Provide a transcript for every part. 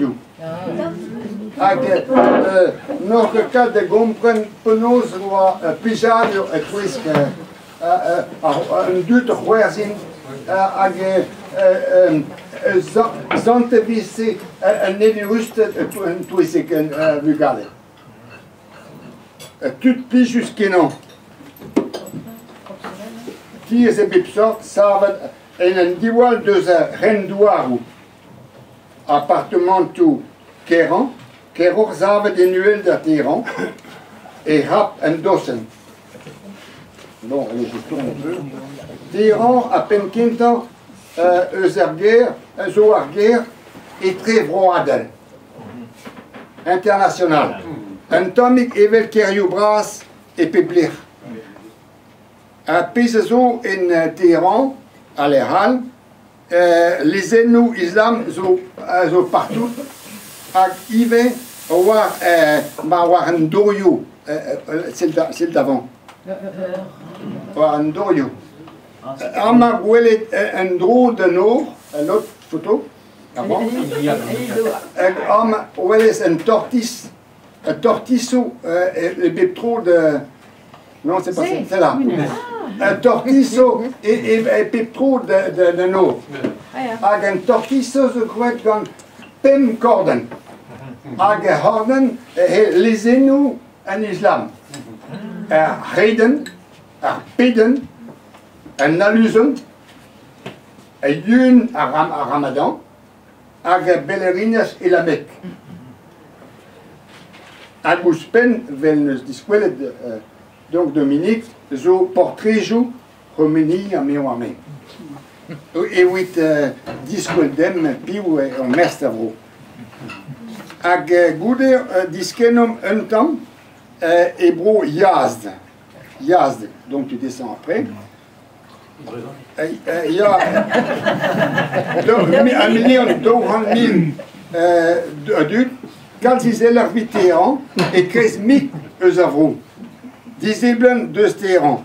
taolioù. Hag n'oc'h ket kat da gompren penaos e oa plijadur e-touesk an dud c'hoarzhin hag sant e vije an evurusted e-touesk ar vugale. Tud plijus-kenañ. Tiez a bep seurt savet en un diwall deus ar ren-douaroù. Apartamantoù kerañ, keroc'h savet en uhelder Tehran, e harp an dosenn. Bon, allez, je tourne un peu. Tehran ha penn-kentañ eus ar gêr zo ar gêr etrevroadel. International. Un tammig evel kêrioù bras e pep lec'h. Ar pezh a zo en Teheran ha lec'h all, lezennoù islam zo, a zo partout hag ivez war, war an dorioù, celle d'avant. War an dorioù. Amañ gwelet en dro d'an nor, l'autre photo. Hag amañ 'welez un tortis, un tortisoù e bep tro da... Non, c'est pas c'est là. Un tortiso e pep tro da nor. Hag un tortiso zo graet gant pemp kordenn. Hag ar c'hordenn he lezennoù an islam. Ar c'hredenn, ar pedenn, an aluzenn, yun ar Ramadan hag belerinez e La Mecque. Hag ouzhpenn, 'vel 'neus diskwelet donc Dominique, zo portrejoù Khomeini ha me oar me. Evit diskwel demp piv eo mestr ar vro. Hag goude diskennomp un tamm e bro Yazd. Yazd, donc tu descends après. Ya, un million 200 000 a dud, kalz izeloc'h evit Teheran, e kreiz mik eus ar vro. Diseblant deus Teheran.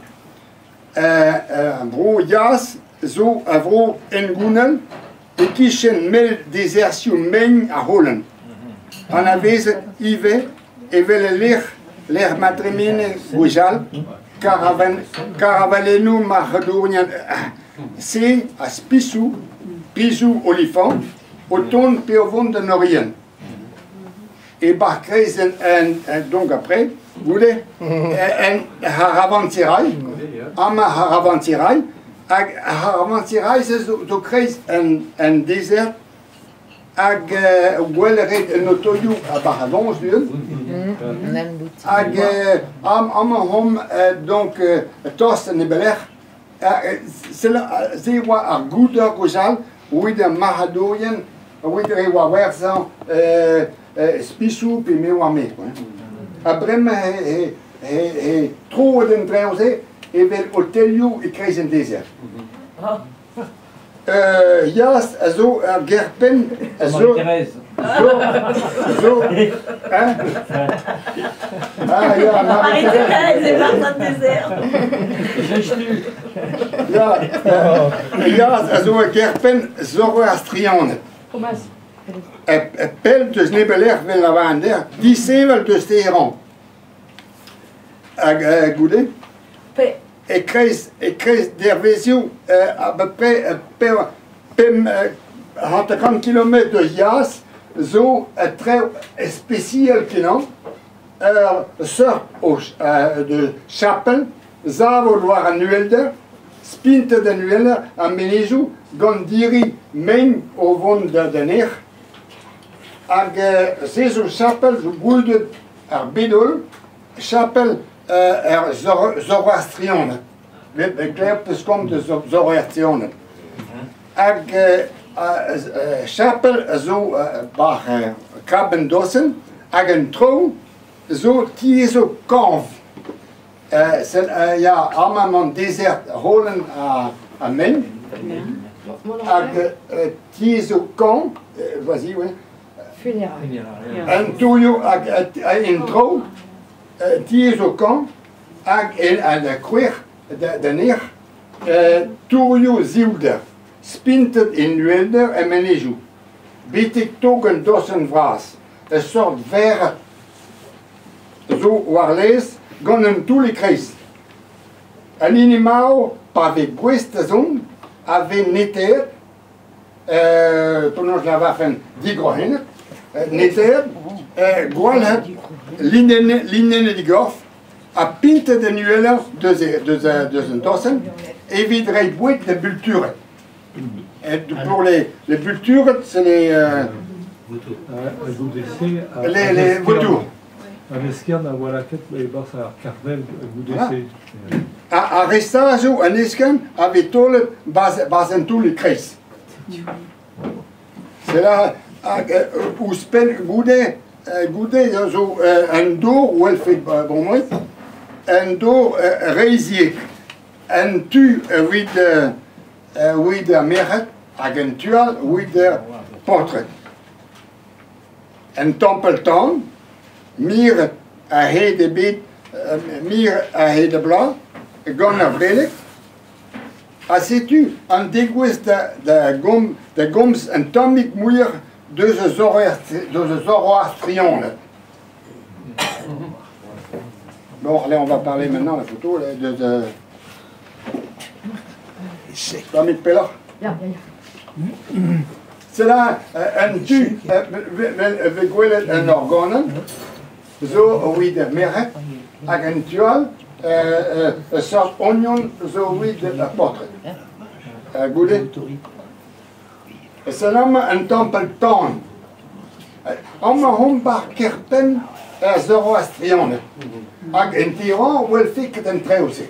Bro Yaz zo a vro hengounel e-kichen mell dezerzhioù mein ha holen. Anavezet ivez evel el lec'h lec'h ma tremene gwechall karavanennoù marc'hadourien se ha spisoù, pizoù olifant o tont pe o vont d'an Oriant. E barkreizenn donc après, goude, en Haravantirai, amañ Haravantirai, hag Haravantirai se zo kreiz an dezert hag gwell ret an otoioù a baradoñs du-hont. Hag amañ omp donc tost en e belec'h. Se e oa ar goudor gwechall evit ar marc'hadourien, evit e oa werzhañ spisoù pe me oa me. Ha bremañ he troet en traoù-se evel hotelioù e-kreiz an dezert. Yaz a zo ur gêr-benn a zo zo zo hein? Ah ya, Marie-Thérèse e-barzh an dezert. Ya, Yaz a zo ur gêr-benn zoroastrianed. Pell deus Nebelec'h 'vel lavaran dec'h, disheñvel deus Teheran. Hag goude? E-kreiz e-kreiz dervezhioù à peu près pemp 50 kilometr eus Yaz zo traoù spesial-kenañ, ur seurt de chapel savet war an uhelder, spintet an uhelder ar menezioù gant diri mein o vont da nec'h. Hag se zo chapel zo brudet ar bed-holl, chapel er Zoroastrianed. Klevet peus komz deus Zoroastrianed. Hag chapel a zo bar krabenn dosenn hag an traoñ zo tiez zo kañv. Ya, amañ emañ dezert holen ha mein. Hag tiez zo kañv, vas-y, ouais. An tourioù hag en traoñ tiez zo kañv hag en kouer da nec'h tourioù zioulder, spintet en uhelder er menezioù. Betek tog un dosenn vras, ur sort vered zo war-laez gant un toull e-kreiz. An hini marv, pa vez gouest da zont, a vez netaet, penaos lavarfen, digroc'hennet, netaet, gwalc'het, linennet e gorf, ha pintet en uheloc'h deus an dosenn evit reiñ boued da bultured. Pour les bultured, c'est les vautours. An eskern a oa lakaet e-barzh ar karvell goude-se. Ar restajoù an eskern a vez taolet barzh an toull e-kreiz. C'est là, ouzhpenn goude, goude zo un dor welfet bremañ, un dor reizhiek. Un tu evit ar merc'hed hag un tu all evit ar paotred. Un templ-tan, miret a-hed ebet, mir a-hed a bloaz, gant ar beleg, ha setu an degouezh da gomz un tammig muioc'h deus a Zoroastrianed. Bon, là on va parler maintenant, la photo, là, de... Tammig pelloc'h. C'est là un tu vez gwelet un organenn, zo evit ar merc'hed, hag un tu all, ur sort ognon zo evit ar paotred. Goude. C'est là un templ tan. Amañ omp bar kerpenn ar Zoroastrianed. Hag en Iran welfe ket an traoù-se.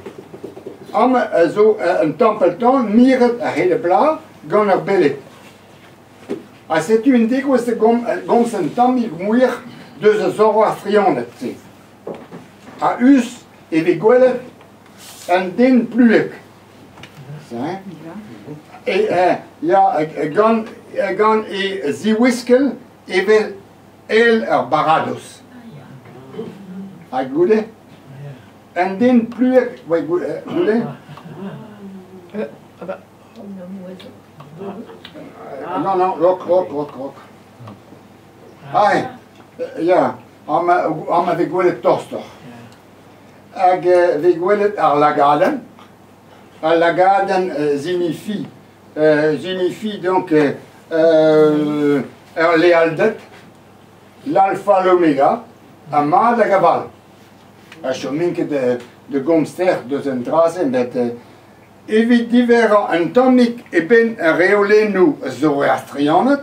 Amañ zo un templ tan miret a-hed a bloaz gant ar beleg. Ha setu un degouezh da gomz un tammig muioc'h deus a Zoroastrianed-se. A-us e vez gwelet un den pluek. E ya gant e ziwiskel evel el ar baradoz. Ha goude? Un den pluek, goude? Non, non, rok, rok, rok, rok. Ah, ya, amañ vez gwelet tostoc'h. Hag vez gwelet ar lagadenn. Al lagadenn signifie donc ur lealded, l'alpha l'oméga, ha mat hag aval. Ha chomin ket de gomz-ter deus un dra-se, met evit diverrañ un tammig e benn ar reolennoù zoroastrianed,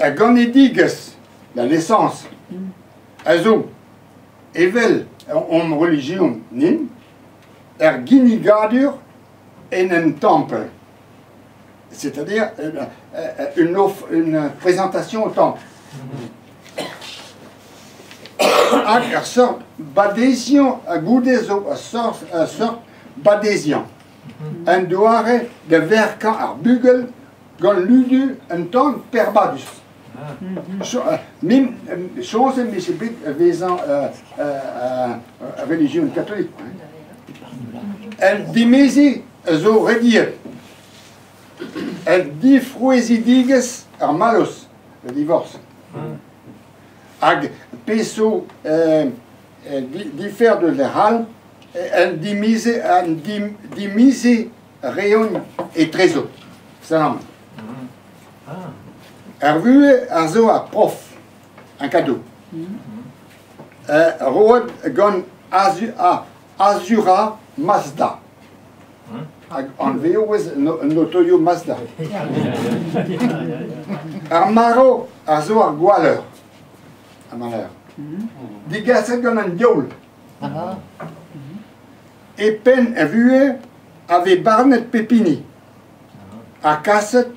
a ganedigezh, la naissance, a zo evel hon relijion nin, er ginnigadur en un temple. C'est-à-dire une présentation au temple. Hag ur sort badezion a goude zo ur sort badezion. Un doare da verkañ ar bugel gant ludu un tan perbadus. Mim soñjet 'mije bet vezañ relijion katolik. En dimezi zo rediet. En difrouezhidigezh ar mallozh, le divorce. Hag peso difer de lec'h en dimize reont etrezo. Salam. Ar vuhez a zo ar prof, un cadeau. Roet gant Azura Mazda. Hag anveo ez an otoioù Mazda. Ar marv a zo ar gwalleur. Ar malheur. Digaset gant an diaoul. E penn a vuhez a vez barnet pep hini. Ha kaset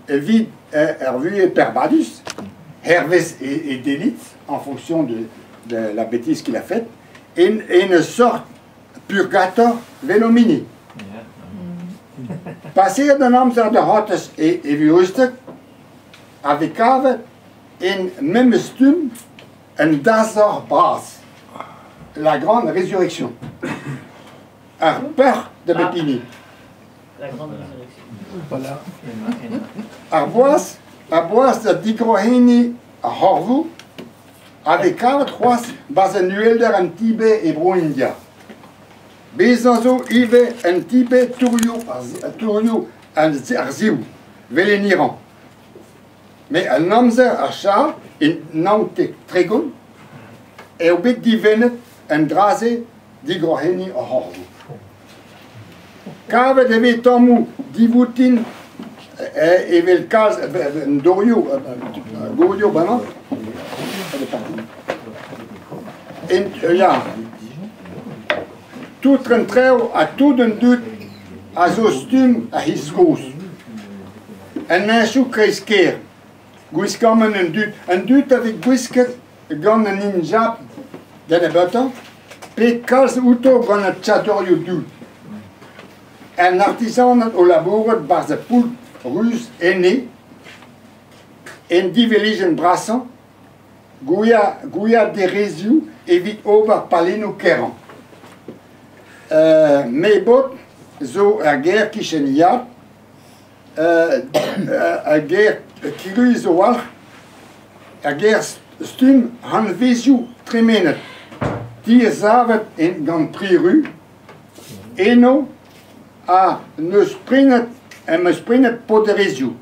evit ar vuhez perbadus, hervez e delit, en fonction de la bêtise qu'il a faite, en une sorte purgator velomini. Passeet an amzer da c'hortoz e vuhezted, a vez kavet en memes stumm un dazorc'h bras, la grande résurrection. Ar peur da bep hini. La grande résurrection. Voilà. Ar boaz a boaz da digroc'heniñ ar c'horvoù a vez kavet c'hoazh 'barzh an uhelder an Tibet e Bro-India. Bezañ zo ivez en Tibet tourioù tourioù ar Sioù, 'vel en Iran. Met an amzer ar Shah, e 1930, eo bet divennet an dra-se digroc'heniñ ar c'horvoù. Kavet e vez tammoù divoutin evel kalz an dorioù, gorioù bremañ. Ya, tout an traoù ha tout an dud a zo stumm a c'hiz kozh. En heñchoù kreiz-kêr, gwiskamant an dud. An dud a vez gwisket gant an hijab da nebeutañ pe kalz outo gant an tchadorioù du. An artizaned o labourat 'barzh ar poull ruz enne, en divelijenn brasañ, gwiaderezioù evit ober pallennoù kerañ. Meybod zo ur gêr kichen Yad, ur gêr kriz a-walc'h, ur gêr stumm hanvezioù tremenet, tiez savet gant pri ru, eno ha 'neus prenet em eus prenet poderezioù.